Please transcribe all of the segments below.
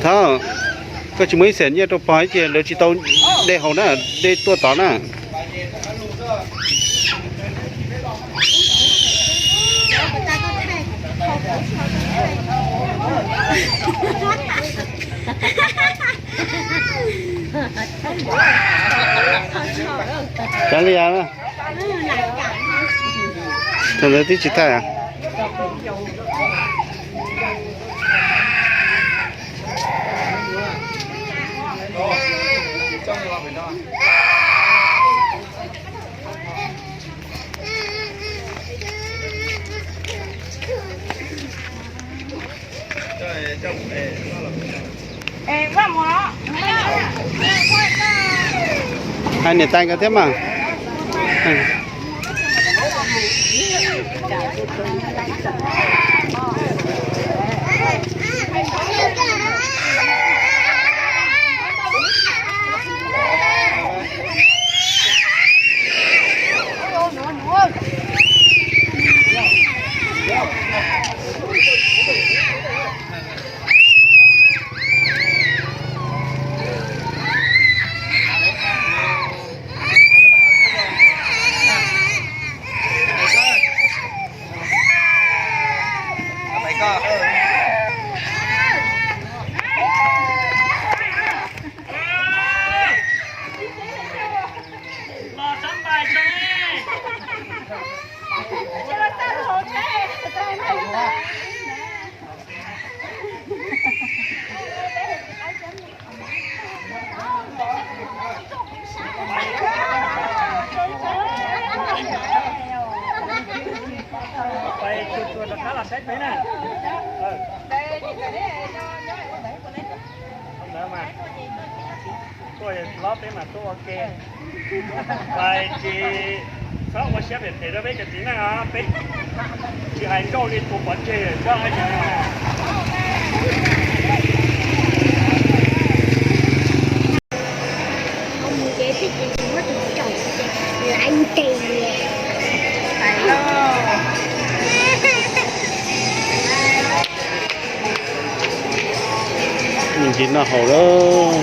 Os, koj tsis muaj ib xees nyiaj rau pog ces lawv tsis tau de haus na, de tuaj tod na. Cov li, thaum ntawd twb tsis thaij. Hais niam tais nkawd thiab mas. Tuaj hlob peb mas tuaj ua ke, pais ces txhob ua siab phem phem rau peb cov txiv neej os, peb tsis hais nkauj li tus pov tseg txhob hais. Ntsis noj haus lawm.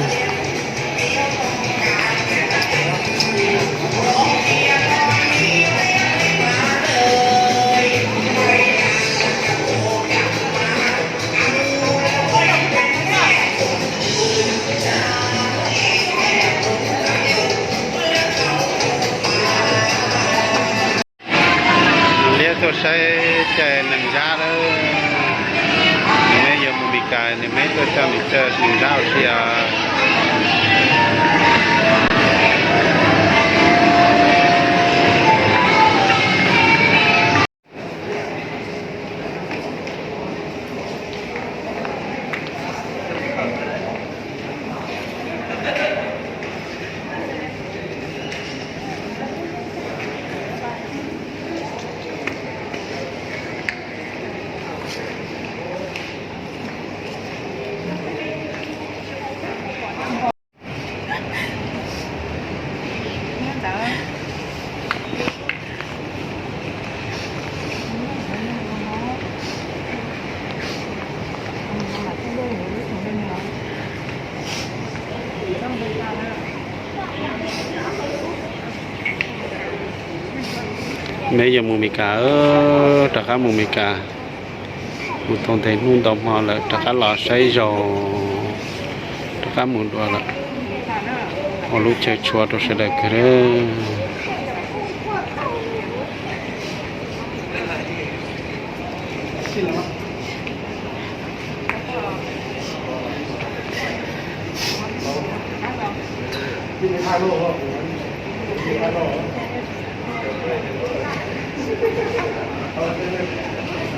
Liab tuaj saib cov neeg zab lawm. Nws me yuav mus Mes Kas, nws me tuaj coj nws cov neeg zab ua si os. Neb yuav mus Mes Kas, rov qab mus Mes Kas. Mus tau ntev hnub ntau hmo lawm, rov qab los saib zos, rov qab mus dua lawm. Ua lub chaw tshua rau sawv daws kawg.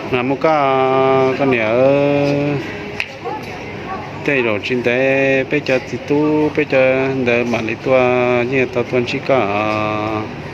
Mas muaj koj, koj niam, tej zaum tsis ntev peb cov txiv tub peb cov ntawd mam li tuaj, yeej tau tuaj ntsib koj os.